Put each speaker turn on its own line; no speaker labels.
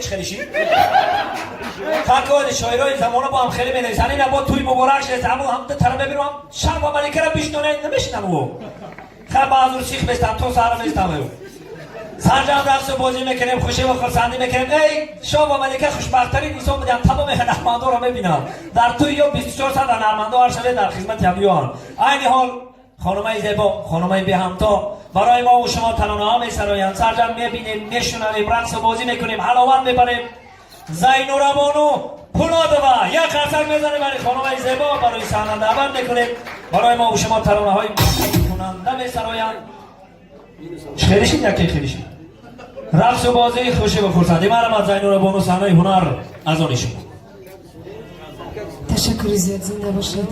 Чӣ хелиши хакоди шоирои замона бо ҳам хеле менависанд. Ина бо туй муборак шест, ҳамун ҳам тара мебинам, шаҳ ва маликара бишнонед, намешинам. Ӯ ха баъзур сих местам, то саҳра местам. Сарҷам рақсу бозӣ мекунем, хушӣ ва хурсандӣ мекунем. Эй, шоҳ ва малика хушбахттарин инсон буданд. Тамоми ҳунармандоро мебинам дар туй ё 24 соат ҳунармандо ҳар шабе дар хизмати ҳамёанд. Айни ҳол хонумаи зебо, хонумаи беҳамто барои мо шумо таронаҳо месароянд. Сарҷам мебинем, мешунавем, рақсу бозӣ мекунем, ҳаловат мебарем. Зайнурабону Пулодова, як қарсак мезанем барои хонумаи зебо. Барои саҳна даъват мекунем, барои мо шумо таронаҳои кунанда месароянд. Хелишид, яке хелишид, рақсу бозӣ, хушӣ ва хурсандӣ. Марҳамат, Зайнурабону, саҳнаи ҳунар аз они шумо.
Ташаккури зиёд, зинда бошед.